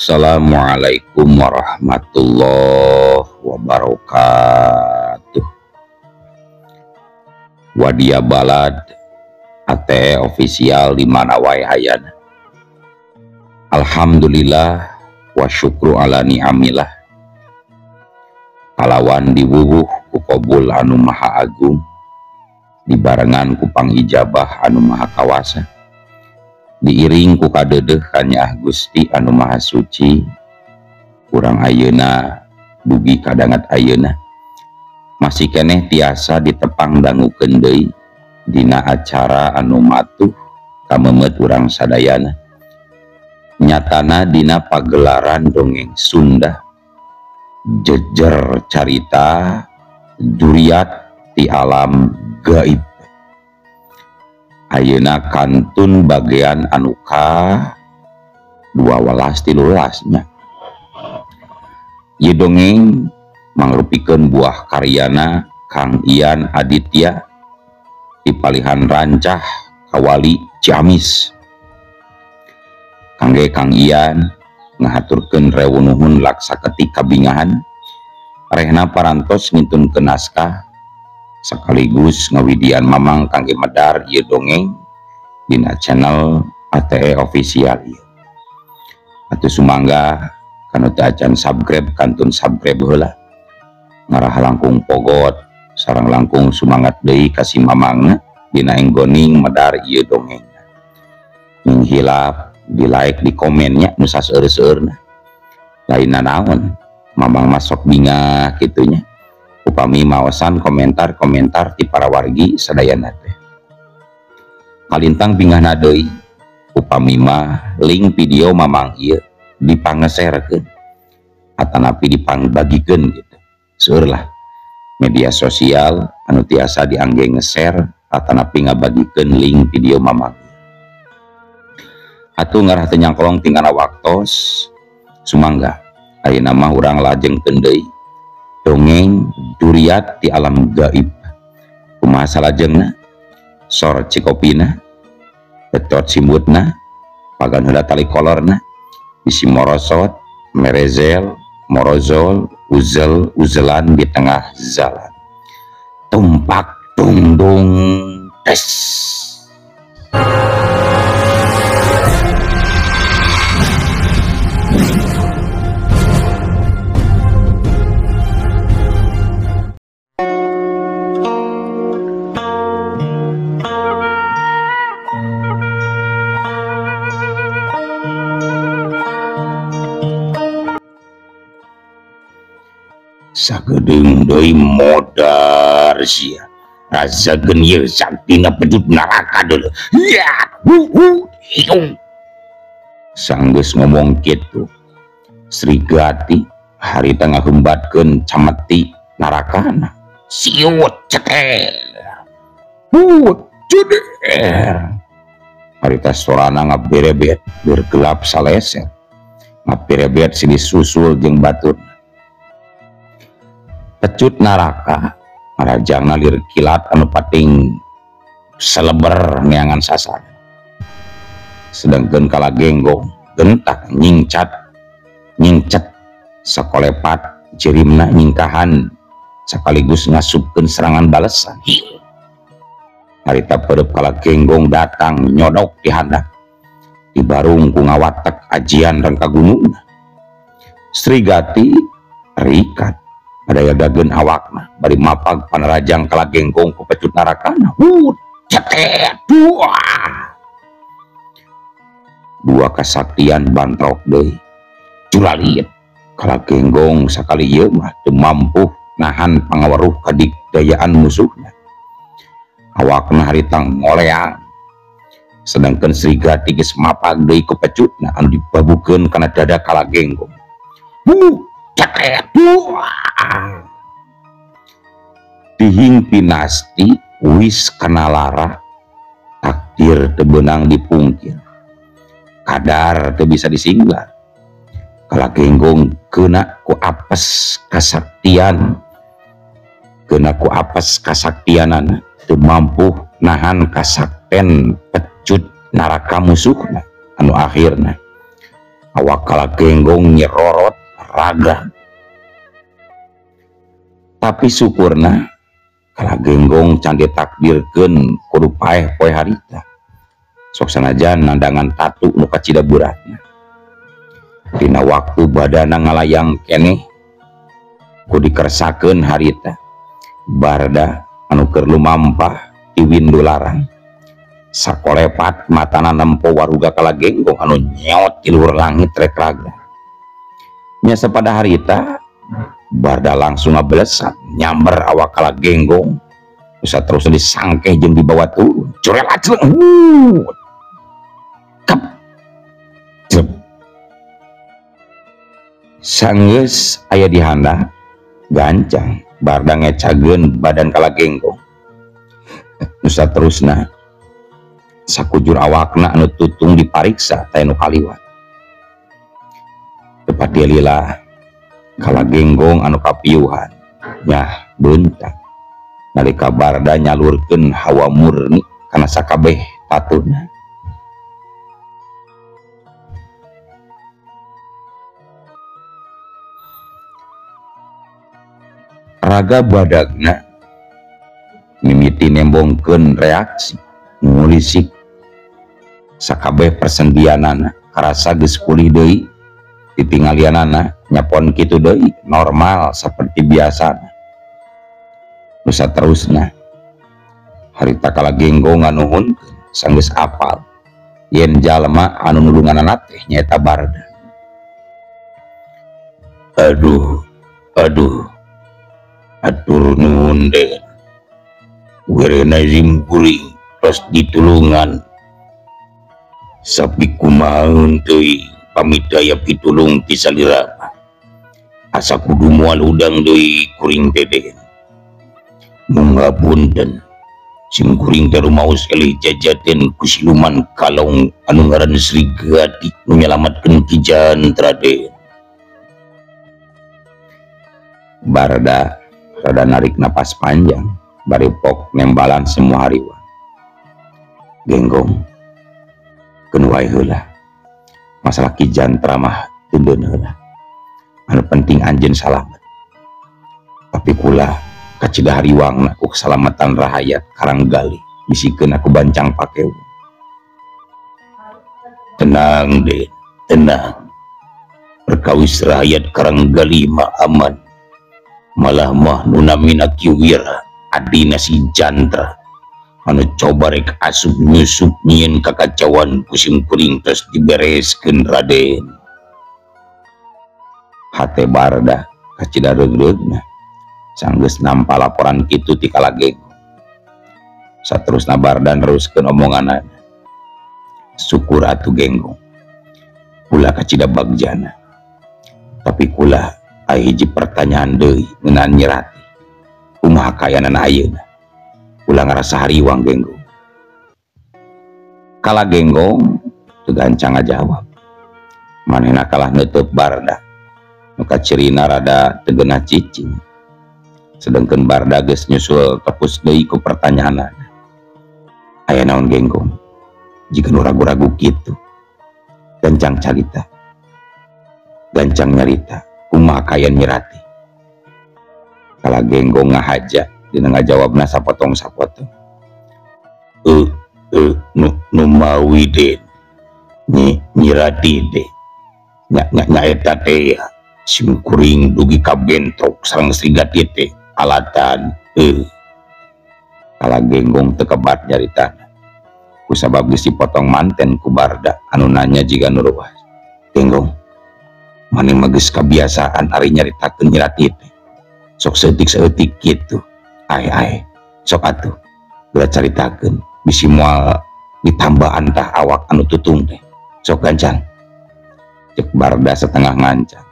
Assalamualaikum warahmatullahi wabarakatuh. Wadia Balad ATE official di mana wae hayana. Alhamdulillah wa syukru ala ni'amillah. Kalawan diwuwuh ku qabul anu maha agung, dibarengan ku pangijabah anu maha kawasa, diiring ku kadeudeuh kanyaah Gusti anu maha suci. Urang ayeuna dugi kadangat ayeuna masih keneh tiasa ditepang dangukeun deui dina acara anu matuh kameumeut urang sadayana, nyatana dina pagelaran dongeng Sunda jejer carita duriat ti alam gaib. Ayeuna kantun bagian anu ka 12 13 nya. Ieu dongeng mangrupikeun buah karyana Kang Ian Aditya di palihan Rancah Kawali Ciamis. Kangge Kang Ian ngahaturkeun rewu nuhun laksa ketik kabingahan rehna parantos ngintunkeun naskah sekaligus ngawidian mamang kangge medar ieu dongeng dina channel ATE official ieu. Atuh sumangga kanu teu acan subscribe kantun subscribe heula, ngarah langkung pogot sareng langkung sumangat deui ka si mamangna dina enggoning medar ieu dongeng. Ning hilap di like di komennya nu saseur-seurna, lain nanaon mamang masok bingah kitunya upami maosan komentar-komentar ti para wargi sadayana teh. Kalintang bingahna deui upami mah link video mamang ieu dipangeserkeun atanapi dipangbagikeun gitu. Seueur lah media sosial anu tiasa diangge ngeser atanapi ngabagikeun link video mamang. Atuh ngarah teu nyangkolong tingkana waktos sumangga ayeuna mah urang lajengkeun deui dongeng duriat di alam gaib. Kumaha salajengna? Sor cikopina, betot simbutna, pagan heula tali kolorna, bisi morosot, merezel, morozol, uzel, uzelan di tengah jalan. Tumpak tungdung tes. Sagedeung deui modar sia rasakeun ieu saktina pedut neraka deuleu. Ya hu hu hiung. Sanggeus ngomong kitu Srigati harita ngahembatkeun cameti narakana. Siut ceker hut ceder. Harita sorana ngaberebet bergelap saleser, ngaberebet silih susul jeung batur. Pecut naraka marajangna lir kilat anu pating seleber neangan sasaran. Sedangkeun kala genggong gentak nyingcat nyingcet sakolepat jirimna nyingkahan sekaligus ngasupkeun serangan balesan. Harita perep kala genggong datang nyodok di handap dibarung ku ngawatek ajian rengka gunungna. Srigati rikat padayagageun awakna bari mapag panarajang kala genggong ku pecut narakana. Cetet dua dua kasaktian bantrok deui curalit. Kala genggong sakali ieu mah teu mampu nahan pangaweruh kadigdayaan musuhna. Awakna harita ngoleang, sedangkan Srigati geus mapag deui ku pecutna anu dibabukeun kana dada kala genggong. Cetet dua dihing pinasti wis kana lara takdir teu beunang dipungkir, kadar teu bisa disinglar. Kala genggong kena ku apes kasaktian, kena ku apes kasaktianana teu mampu nahan kasakten pecut naraka musuhna anu akhirna Awak kalagenggong nyerorot raga. Tapi syukurna kalagenggong can ditakdirkeun kudu paeh poe harita. Sok sanajan nandangan tatu nu kacida beratna. Dina waktu badana ngalayang keneh ku dikersakeun harita. Barda anu keur lumampah ti windu larang. Sakolepat matana nempo waruga kalagenggong anu nyeot ti luhur langit rek raga. Nya sapada harita Barda langsung ngabelesat nyamber awak kalagenggong. Bisa terus disangkeh jeung dibawa turun. Curel acleng. Kep. Jep. Sanggeus aya di handap gancang Barda ngecageun badan kalagenggong. Nusa terusna sakujur awakna anu tutung dipariksa teh nu kaliwat. Tepat dia lila kalagenggong anu kapiuhan nyah beuntak nalika Barda nyalurkeun hawa murni kana sakabeh tatuna. Raga badagna mimiti nembongkeun reaksi ngulisik sakabeh persendianana karasa geus pulih deui ditinggalianana nyapon kitu deui normal seperti biasa. Nu saterusna harita kalagenggong nganuhunkeun sanggeus apal yen jalma anu nulunganana teh nyaeta Barda. Aduh aduh atur nuhun den werena simkuring tos ditulungan sapi kumaha teuing pamit aya pitulung ti salira asa kudu moal udang deui kuring teh den mungapunten simkuring teh rumaos elih jajaten ku siluman kalong anu ngaran Srigati nu nyalametkeun Ki Jantra den. Barda rada narik napas panjang bari pok nembalan semua hariwa. Genggong keun wae heula masalah Ki Jantra mah tundeun heula anu penting anjeun salamet. Tapi kula kacida hariwangna ku keselamatan rahayat Karanggali bisikeun aku bancang pakew. Tenang den, tenang. Perkawis rahayat Karanggali mah aman. Malah mah nu namina Ki Wira adina si Jantra anu coba rek asup nyusup nyieun kakacauan ku simkuring tos dibereskeun Raden. Hate Barda kacida reugreugna sanggeus nampa laporan kitu ti kalagenggong. Saterusna Barda neruskeun omonganana. Syukur atuh Genggong kula kacida bagjana. Tapi kula aya hiji pertanyaan deui ngeunaan Nyi Ratih. Kumaha kayanana ayeuna? Kula ngarasa hariwang Genggong. Kalagenggong teu gancang ngajawab. Manehna kalah neuteub Barda nu kacirina rada teu geunah cicing. Sedengkeun Barda geus nyusul tepus deui ku pertanyaanana. Aya naon Genggong? Jika nu ragu-ragu kitu. Gancang carita. Gancang nyarita kumaha kayan Nyi Ratih. Kalagenggong ngahaja dina ngajawabna sapotong-sapotong. Nu mawi den Nyi Ratih teh nya nya eta teh simkuring dugi kabentrok sareng Srigati teh alatan. Kalagenggong teu kebat nyaritana kusabab geus dipotong manten ku Barda anu nanya jiga nu ruas. Genggong maneh mah geus kabiasaan ari nyaritakeun Nyi Ratih teh sok seutik-seutik kitu. Ae sok atuh geura caritakeun bisi moal ditambah antah awak anu tutung teh. Sok gancang cek Barda setengah ngancang.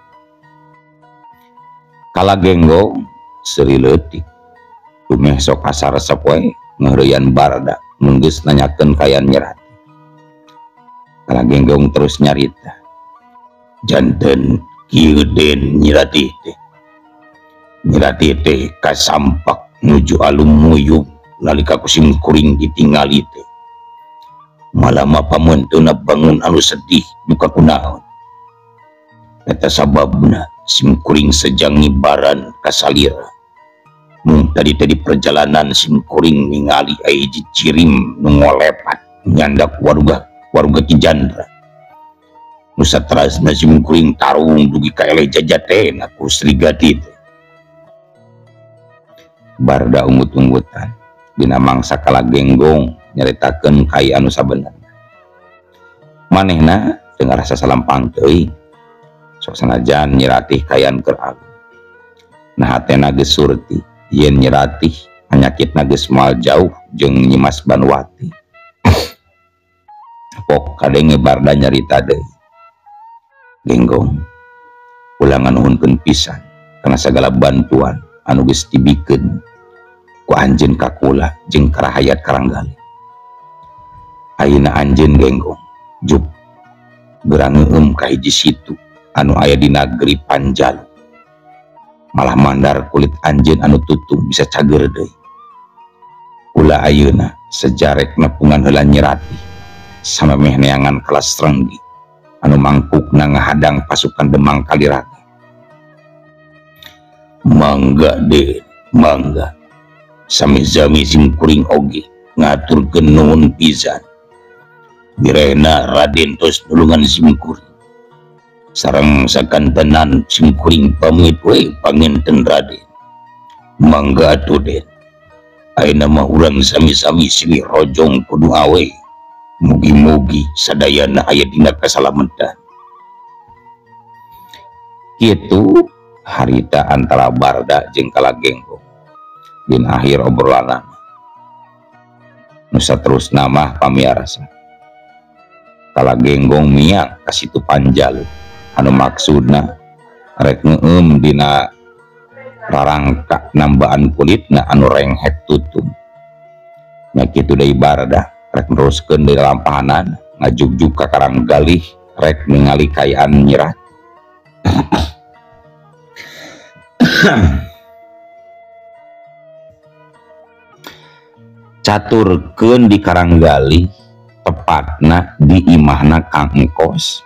Kalagenggong seuri leutik dumeh sok asa resep we ngeureyan Barda mun geus nanyakeun kayan Nyi Ratih. Kalagenggong terus nyarita. Janten kieu den Nyi Ratih teh. Nyi Ratih teh kasampak nuju alum muyub nalika ku simkuring ditingali teh. Malah mah pamunteuna bangun anu sedih duka kunaon. Eta sababna simkuring sejang ngibaran ka salira. Mung tadi tadi perjalanan simkuring ningali aya hiji cirim nu ngolepat nyandak waruga waruga Ki Jandra. Nu saterasna simkuring tarung dugi ka eleh jajatena ku Srigati teh. Barda ungut-ungutan dina mangsa Kalagenggong nyaritakeun kai anu sabenerna. Manehna teu ngarasa salampang teuing. Sok sanajan Nyi Ratih kayan keur agung. Nah hatena geus surti yen Nyi Ratih panyakitna geus moal jauh jeung Nyi Mas Banuwati. Pok kadenge Barda nyarita deui. Genggong, ulah nganuhunkeun pisan kana sagala bantuan anu geus dibikeun ku anjeun ka kula jeung ka rahayat Karanggalih. Ayeuna anjeun Genggong jup geura ngeueum ka hiji situ anu aya di nagri Panjalu. Malah mandar kulit anjeun anu tutung bisa cager deui. Kula ayeuna sejarek nepungan heula Nyi Ratih samemeh neangan kelas renggi anu mangkukna ngahadang pasukan Demang Kaliraga. Mangga Den, mangga. Sami-sami simkuring oge ngaturkeun nuhun pisan. Birehna Raden tos nulungan simkuring. Sareng sakantenan simkuring pamit we panginten Raden. Mangga atuh Den. Ayeuna mah urang sami-sami silih rojong kudu awe. Mugi-mugi sadayana aya dina kasalametan. Kitu harita antara Barda jeung Kalagenggong. Dina akhir obrolan nu saterusna mah pamiarsa. Kalagenggong miang ka situ Panjalu anu maksudna rek ngeueum dina rarangka nambaan kulitna anu renghek tutung. Nya kitu deui Barda rek neruskeun deui lampahanan ngajugjug ka Karanggalih rek ningali kaayaan Nyi Ratih. Caturkeun di Karanggalih tepatna di imahna Kang Engkos.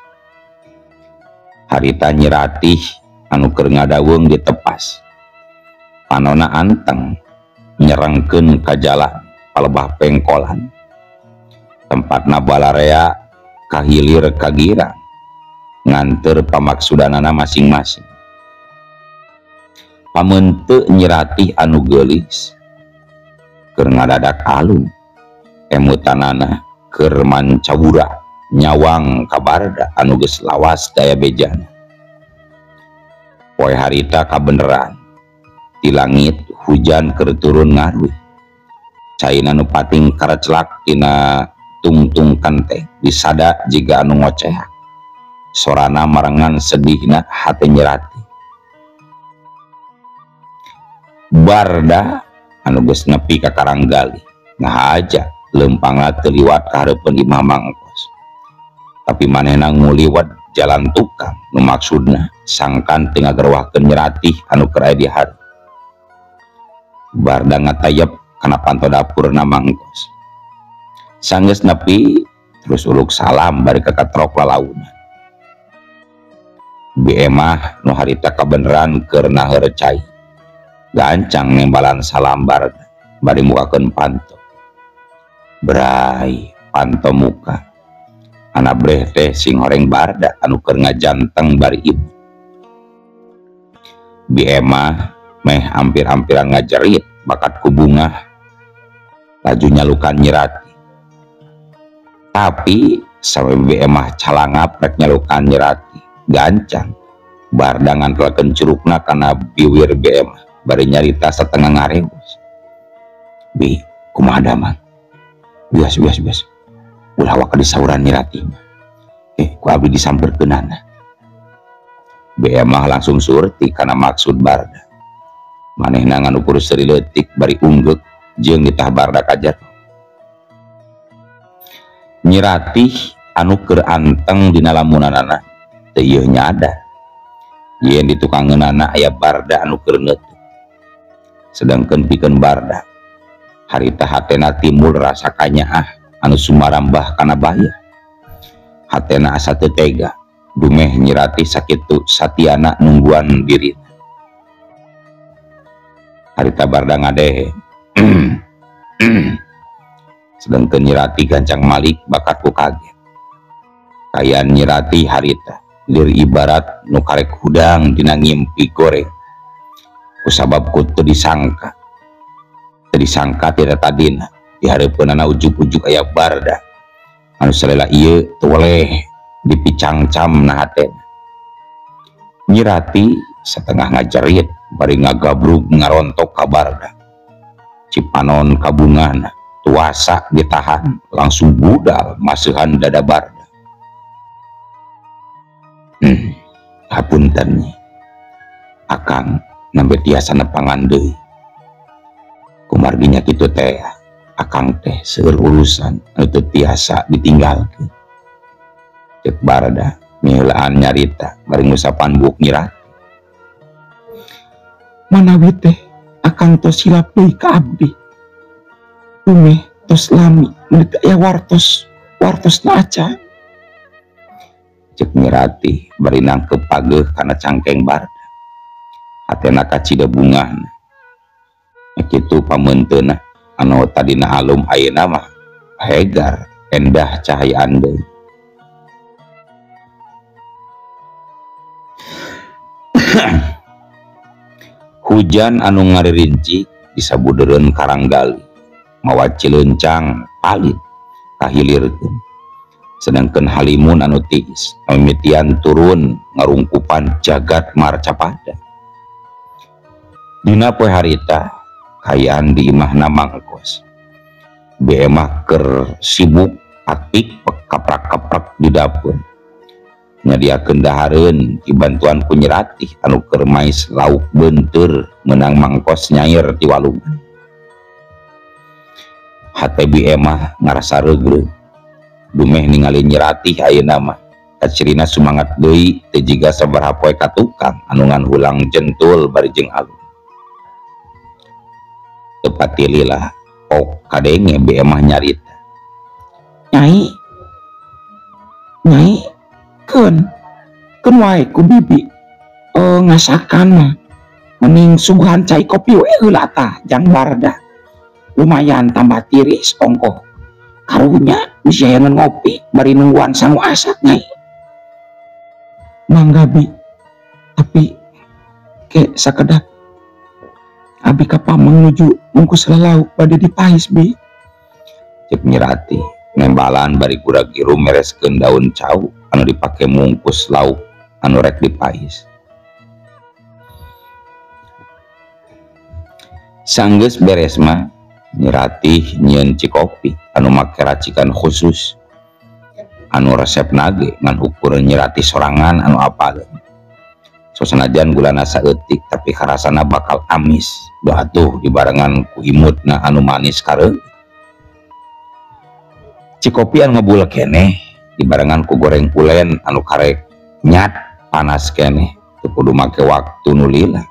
Harita Nyi Ratih anu keur ngadaweung ditepas. Panona anteng nyerengkeun ka jalan palebah pengkolan. Tempatna balarea kahilir kagira nganteur pamaksudanana masing-masing. Pameunteuk Nyi Ratih anu geulis keur ngadadak alun emutanana keur mancawura nyawang ka Barda anu geus lawas daya bejana. Poe harita kabeneran di langit hujan keur turun ngaruih. Caina nu pating karecelak tina tungtung kante disada jiga anu ngoceak. Sorana marengan sedihna hate Nyi Ratih. Barda anu geus nepi ka Karanggalih ngahaja leumpangna teu liwat ka hareupeun imah Mang Engkos. Tapi manehna nguliwat jalan tukang nu maksudna sangkan teu ngagerwahkeun Nyi Ratih anu keur aya di hareup. Barda ngatayep kana panto dapurna Mang Engkos. Sanggeus nepi terus uluk salam bari kakatrok lalaunan. Bi Emah nu harita kabeneran keur naheur cai. Gancang nembalan salam Barda bari mukakeun panto. Bray panto muka. Ana breh teh sing horeng Barda anu keur ngajanteng bari ibu. Bi Emah meh hampir-hampiran ngajerit bakat ku bungah laju nyalukan Nyi Ratih. Tapi sampe Bi Emah calangap rek nyalukan Nyi Ratih gancang Barda ngantelkeun curugna kana biwir Bi Emah bari nyarita setengah ngarewas. Bi kumaha damang? Bias bias bias. Ulah waka disauran Nyi Ratih mah. Ku abdi disamperkeunana. Bi Emah langsung surti kana maksud Barda. Manehna ngan ukur seuri leutik bari unggeuk jeung nitah Barda ka jero. Nyi Ratih anu keur anteng dina lamunanana teu ieu nyadar yen di tukangeunana aya Barda anu keur neuteuk. Sedangkeun pikeun Barda harita hatena timbul rasa kanyaah anu sumarambah kana bahaya. Hatena asa teu tega Dumeh Nyi Ratih sakitu satiana nungguan diri. Harita Barda ngadehe. Sedangkeun Nyi Ratih gancang malik bakat ku kaget. Kaayaan Nyi Ratih harita lir ibarat nu karek hudang dina ngimpi goreng. Kusabab ku teu disangka. Teu disangka tina tadina dihareupeunana ujug-ujug aya Barda. Anu salela ieu teu weleh dipicangcam na hatena. Nyi Ratih satengah ngajerit bari ngagabrug ngarontok ka Barda. Cipanon kabungana tuasa ditahan langsung budal maseuhan dada Barda. Hapunten nyi. Akang nembe tiasa nepangan deui. Kumargi nya kitu teh akang teh seueur urusan anu teu tiasa ditinggalkeun. Cek Barda miheulaan nyarita bari ngusapan buuk Nyi Ratih. Manawi teh akang tos silap deui ka abdi. Dumeh tos lami meuni teu aya wartos, wartosna acan. Cek Nyi Ratih bari nangkep pageuh kana cangkeng Barda. Hatena kacida bungahna. Nya kitu pameunteuna anu tadina alum ayeuna mah hegar endah cahayaan deui. Hujan anu ngaririnci disabudeureun karanggali mawa cilencang palit kahilirkeun. Sedangkeun halimun anu tiis mimitian turun ngarungkupan jagat marcapada. Dina poe harita kaayaan di imahna Mangkos. Bi Emah keur sibuk atik kaprak-kaprak di dapur. Nyadiakeun dahareun dibantuan ku Nyi Ratih anu keur mais lauk beunteur meunang Mangkos nyair ti walungan. Hate Bi Emah ngarasa reugreug. Dumeh ningali Nyi Ratih ayeuna mah kacirina sumangat deui teu jiga sabaraha poe ka tukang anu ngan hulang jentul bari jeung alus. Teu patililah ok kadenge Bi Emah nyarita. Nyai, nyai, keun, keun wae ku bibi. Ngasakan mah mending suguhan cai kopi we heula tah jang Barda. Lumayan tambah tiris ongkoh. Karunya bisi hayangan ngopi bari nungguan sangu asak nyai. Mangga bi, tapi ke sakedap abi ka pameng nuju mungkus lalauk bade dipais bi. Cek Nyi Ratih nembalan bari gura-giru mereskeun daun cau anu dipake mungkus lauk anu rek dipais. Sanggeus beres mah Nyi Ratih nyieun cikopi anu make racikan khusus anu resep nage ngan ukur Nyi Ratih sorangan anu apaleun. Sosanajan gulana saeutik tapi karasana bakal amis doa tuh dibarengan ku imutna anu manis kareuh. Cikopi anu ngebul keneh dibarengan ku goreng pulen anu karek nyat panas keneh teu kudu make waktu nu lila.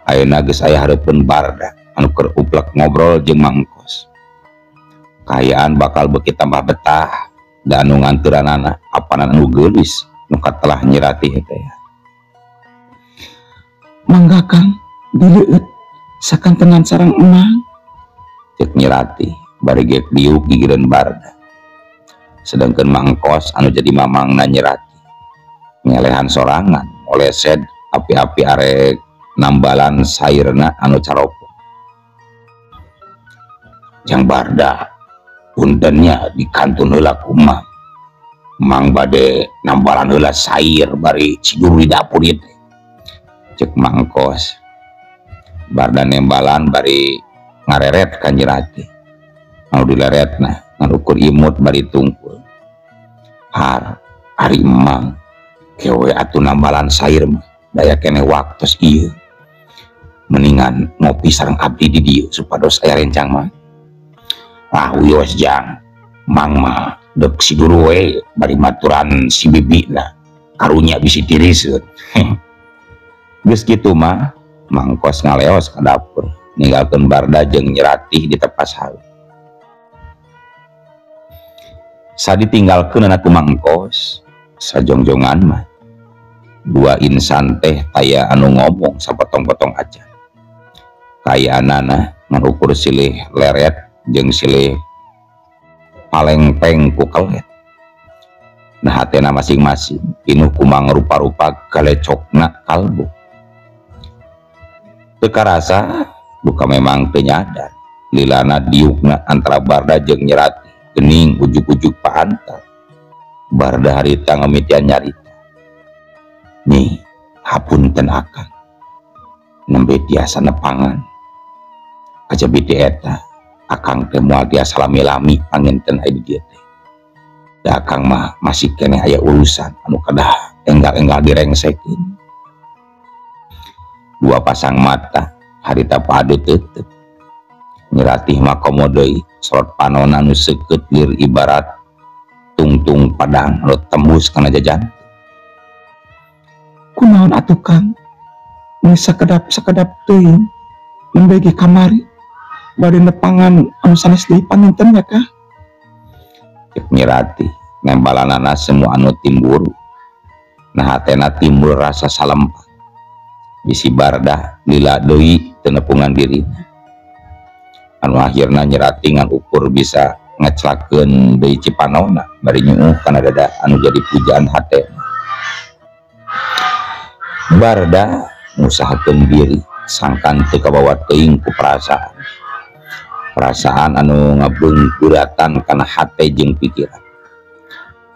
Ayeuna geus aya hareupeun Barda anu keur uplek ngobrol jeung Mangkos. Kaayaan bakal beuki tambah betah da anu nganteuranana apanan anu geulis nu katelah Nyi Ratih teh. Mangga Kang dileueut sakantenan sareng emang. Cek Nyi Ratih bari geuk diuk gigireun Barda. Sedangkeun Mangkos anu jadi mamangna Nyi Ratih ngelehan sorangan molesed api-api arek nambalan sairna anu caropok. Jang Barda puntennya di kantun heula kumaha. Mang bade nambalan heula sair bari cidur di dapur ieu teh. Cek Mangkos. Barda nembalan bari ngareret ka Nyi Ratih. Anu dileretna ngan ukur imut bari tungkul. Har ari emang kewe atuh nambalan sair mah daya keneh waktos ieu. Mendingan ngopi sareng abdi di dieu supados aya rencang mah. Ah wios jang, mang mah deuk sidur we bari maturan si bibi lah. Karunya bisi tiriseun. Geus kitu mah Mangkos ngaleos ka dapur ninggalkeun Barda jeung Nyi Ratih di tepas haeu. Saditinggalkeunana ku Mangkos, Sajongjongan mah dua insan teh taya anu ngomong sapotong-potong aja. Kayaanana ngan ukur silih leret jeung silih palengpeng ku kelet. Nah hatena masing-masing pinuh ku mangrupa-rupa galecokna kalbu. Teu karasa duka memang teu nyadar lilana diukna antara Barda jeung Nyi Ratih geuning ujug-ujug paantar. Barda harita ngamitian nyarita. Nyi, hapunten akang nembe tiasa nepangan. Kajabi ti eta akang teh moal tiasa lami-lami panginten aya di dieu teh. Da akang mah masih keneh aya urusan anu kedah enggal-enggal direngsekeun. Dua pasang mata harita padu teuteuk. Nyi Ratih mah komo deui sorot panonna nu seukeut lir ibarat tungtung padang anu tembus kana jajan. Kunaon atuh Kang? Mun sakedap-sakedap teuing nembe ge kamari bade nepangan anu sanes deui panginten nya Kang. Cek Nyi Ratih nembalanana semua anu timburu. Nah hatena timbul rasa salempak. Bisi Barda lila deui teu nepungan dirina. Anu akhirna Nyi Ratih ngan ukur bisa ngeclakeun deui cipanona bari nyuuh kana dada anu jadi pujaan hate. Barda ngusahakeun diri sangkan teu kabawa teuing ku perasaan. Perasaan anu ngabeungkeuratan kana hate jeung pikiran.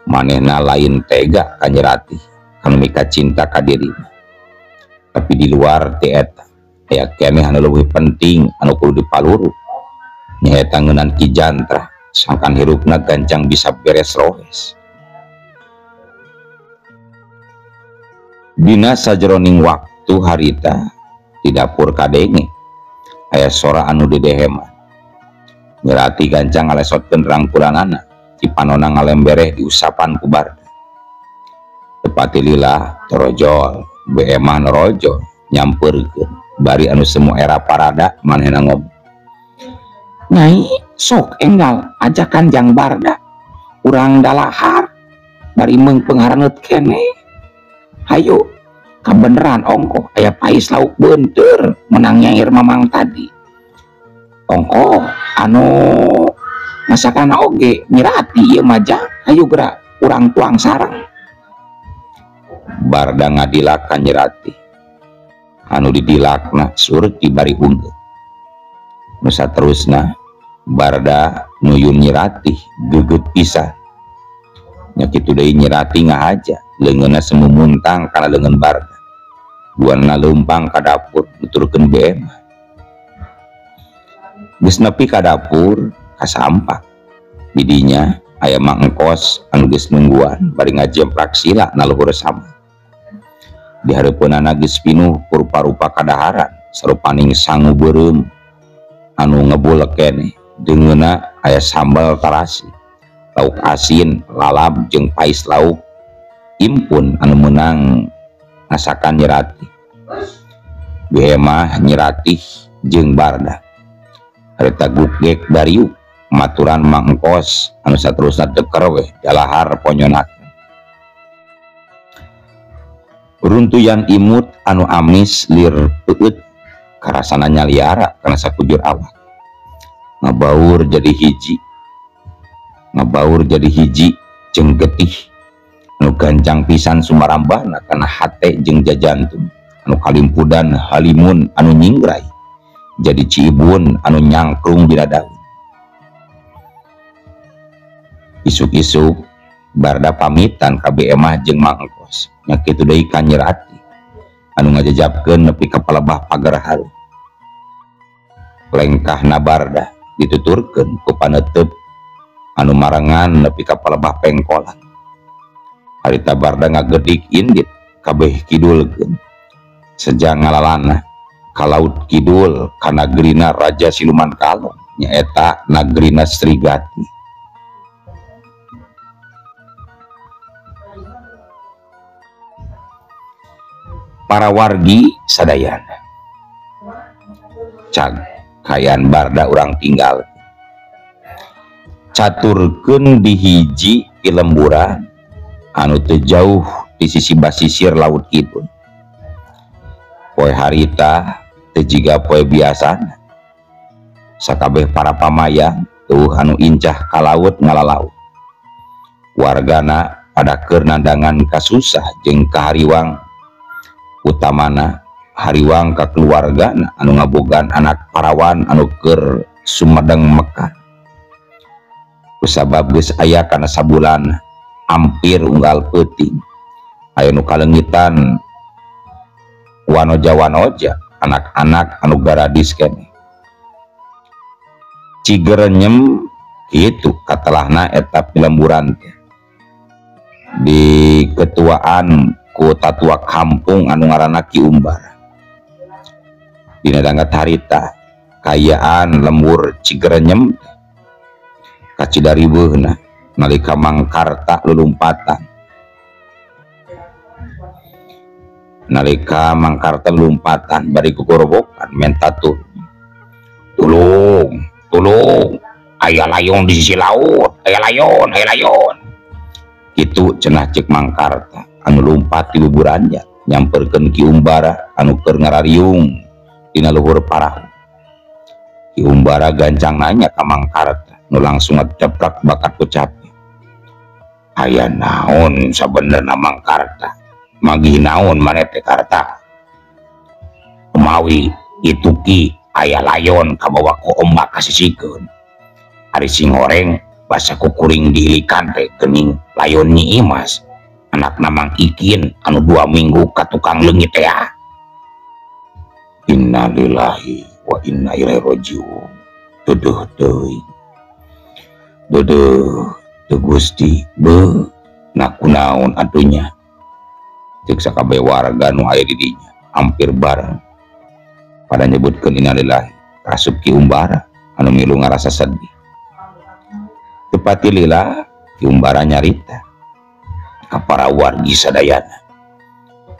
Manehna lain tega ka Nyi Ratih kanu mika cinta ka dirina. Tapi di luar ti eta aya keneh anu leuwih penting anu kudu dipaluru. Nyaeta ngeunan Ki Jantra sangkan hirupna gancang bisa beres rohes. Dina sajeroning waktu harita di dapur kadenge aya sora anu dideheman. Nyi Ratih gancang ngalesotkeun rangkulanana, cipanona ngalembereh diusapan ku Barda. Tepati lila torojol, beemah norojol nyampeurkeun bari anu semua era parada manehna ngomong. Nyai sok enggal ajakan jang Barda urang dalahar bari meungpeung keneh. Hayu kabeneran ongkoh aya pais lauk beunteur menang nyair mamang tadi. Ongkoh anu masakana oge Nyi Ratih ieu mah jang, hayu geura urang tuang sareng. Barda ngadilak ka Nyi Ratih. Anu didilakna surti bari unggeuh. Nu saterusna Barda nuyun Nyi Ratih geget pisan. Nya kitu deui Nyi Ratih ngahaja leungeunna semu muntang kana leungeun Barda. Duanna leumpang ka dapur nuturkeun beemah. Geus nepi ka dapur kasampak. Di dinya aya Mang Engkos anu geus nungguan bari ngajemprak sila na luhur sama. Di hareupeunana geus pinuh ku rupa-rupa kadaharan sarupaning sangu beureum anu ngebul keneh. Deungeunna aya sambal tarasi, lauk asin, lalap jeung pais lauk impun anu meunang masakan Nyi Ratih. Behemah Nyi Ratih jeung Barda. Harita gugek dariuk maturan Mang Engkos anu saterusna deker weh dalahar ponyonakeun. Runtuyan imut anu amis lir peueut karasana nyaliara kana sakujur awak. Ngabaur jadi hiji. Ngabaur jadi hiji jeung getih anu gancang pisan sumarambahna kana hate jeung jajantung anu kalimpudan halimun anu nyingrai jadi ciibun anu nyangkrung dina daun. Isuk-isuk Barda pamitan ka Beemah jeung Mang Engkos nya kitu deui ka Nyi Ratih anu ngajajabkeun nepi ka palebah pagar harum. Lengkahna Barda dituturkeun ku paneuteub anu marengan nepi ka palebah pengkolan. Harita Barda ngagedik indit kabeh kidulkeun sejang ngalalana ka laut kidul ka nagrina Raja Siluman Kalong nyaeta nagrina Srigati. Para wargi sadayana cag kayan Barda urang tinggal caturkeun di hiji pilemburan anu teu jauh di sisi basisir laut kidul. Poe harita teu jiga poe biasana. Sakabeh para pamayang tuh anu incah ka laut ngalalaut. Wargana pada keur nandangan kasusah jeung kahariwang, utamana hariwang ka keluargana anu ngabogaan anak parawan anu keur sumedeng mekar. Kusabab geus aya kana sabulan ampir unggal peuting aya nu kalengitan wanoja-wanoja anak-anak anu garadis keneh. Cigerenyem kitu katelahna eta pilemburan teh di ketuaan ku tatua kampung anu ngaranna Ki Umbara. Dina dangat harita kayaan lembur Cigerenyem kacida riweuhna nalika Mangkarta lulumpatan. Nalika Mangkarta lulumpatan bari gogorowokan menta tulung, tulung, aya layon di sisi laut, aya layon, aya layon. Kitu cenah ceuk Mangkarta anu lumpat di buburannya nyamperkeun Ki Umbara anu keur ngarariung dina luhur parahu. Ki Umbara gancang nanya ka Mangkarta nu langsung ngedeprak bakat ku cape. Aya naon sabenerna Mangkarta? Magih naon maneh teh Karta? Kumawi itu ki aya layon kabawa ku ombak kasisikeun. Ari sing horeng basa kukuring diilikan teh geuning layon Nyi Imas anakna Mang Ikin anu 2 minggu ka tukang leungit teh. Innalillahi wa inna ilaihi rajiun. Duduh deui. Duduh teu Gusti beuh nakunaon atunya. Ceuk sakabeh warga nu aya di dinya hampir bareng pada nyebutkeun innalillahi. Kasup Ki Umbara anu milu ngarasa sedih. Tepati lila Ki Umbara nyarita ka para wargi sadayana.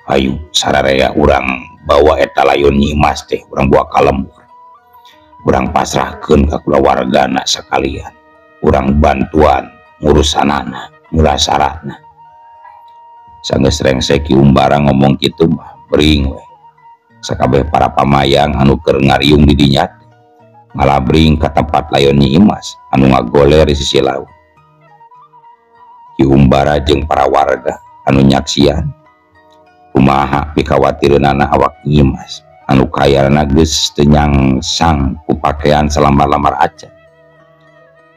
Ayu sararea urang bawa eta layon Nyi Imas teh urang bawa ka lembur. Urang pasrahkeun ka kulawargana sakalian. Urang bantuan ngurusanana, murasarana. Sanggeus rengse Ki Umbara ngomong kitu mah bering we. Sakabeh para pamayang anu keur ngariung di dinya teh ngalabring ka tempat layon Nyi Imas anu ngagoler di sisi laut. Ki Umbara jeung para warga anu nyaksian kumaha pikawatireunana awak Nyi Imas anu kayana geus teu nyangsang ku pakaian salambar-lambar acan.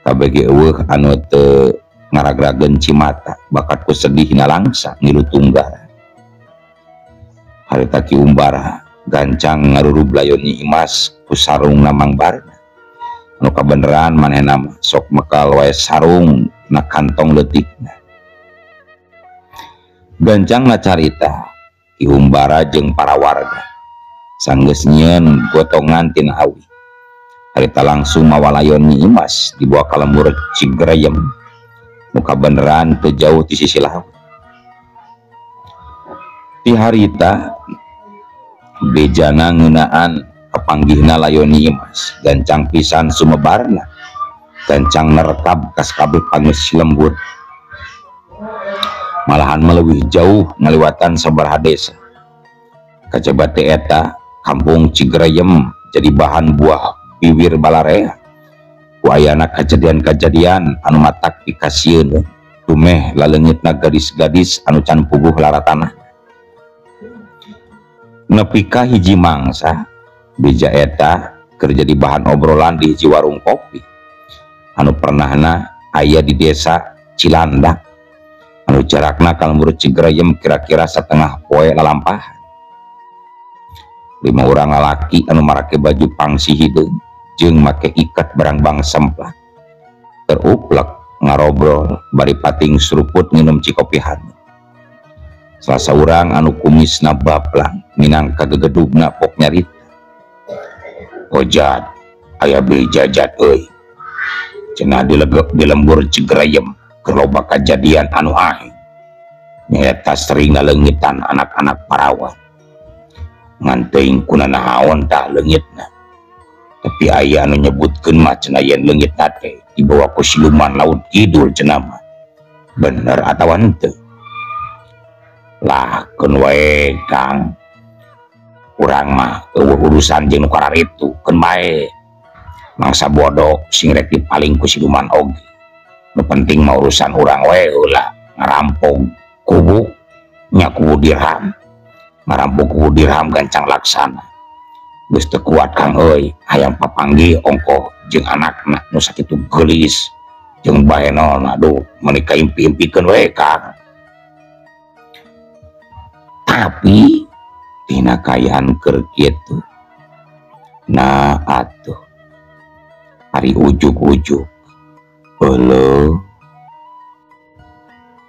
Kabeh ge eueuh anu teu ngaragrageun cimata bakat ku sedih nalangsa ngilu tunggal. Harita Ki Umbara gancang ngarurub layon Nyi Imas ku sarungna Mang Barna anu kabeneran manehna mah sok mekal wae sarung na kantong leutikna. Gancang ngacarita Ki Umbara jeung para warga sanggeus nyieun gotongan tina awi. Harita langsung mawa layon Nyi Imas dibawa ka lembur Cigereyem nu kabeneran teu jauh ti sisi laut. Ti harita bejana ngeunaan kapanggihna layon Nyi Imas gancang pisan sumebarna, gancang nerekab ka sakabeh pangeus lembur. Malahan melewih jauh ngaliwatan sabaraha desa. Kajaba teh eta kampung Cigereyem jadi bahan buah biwir balarea. Ku ayana kajadian-kajadian anu matak pikasieun dumeh laleungitna gadis-gadis anu can puguh laratana. Nepi ka hiji mangsa beja eta keur jadi bahan obrolan di hiji warung kopi anu pernahna aya di desa Cilandak anu jarakna ka lembur Cigereyem kira-kira setengah poe lalampahan. 5 urang lalaki anu marake baju pangsi hideung jeung make ikat barangbang semplak teruplek ngarobrol bari pating seruput nginum cikopihan. Salah saurang anu kumisna baplang minangka gegedugna pok nyarita. Ojat aya beja jat euy. Cenah dilegep di lembur Cigereyem keur loba kajadian anu ahe. Nyaeta sering ngaleungitan anak-anak parawan. Ngan teuing kuna naon tah leungitna. Tapi aya anu nyebutkeun mah cenah yen leungitna teh dibawa ku siluman laut kidul cenah mah. Bener atawa henteu? Lah keun wae Kang, urang mah eueuh urusan jeung nu kararitu, keun bae mangsa bodoh sing rek dipaling ku siluman oge. Nu penting mah urusan urang wae heula ngarampok kubu nya kubu dirham, ngarampok kubu dirham gancang laksana. Geus teu kuat Kang euy, hayang papanggih ongkoh jeung anakna nu sakitu geulis jeung bahenolna, aduh meuni kaimpi-impikeun we Kang. Tapi tina kaayaan keur kitu, nah atuh ari ujug-ujug euleuh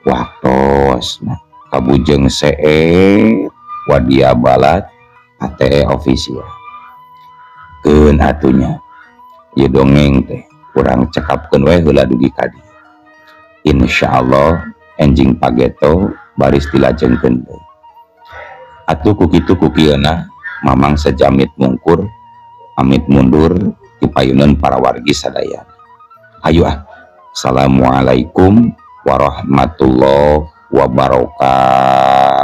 waktosna kabujeng seet wadia balat ATE official keun atunya ieu dongeng teh urang cekapkeun we heula dugi ka dieu. Insyaallah enjing pageto baris dilajengkeun deui. Atuh ku kitu ku kieuna Mamang sejamit mungkur amit mundur dipayunan para wargi sadayana. Ayo ah. Assalamualaikum warahmatullahi wabarakatuh.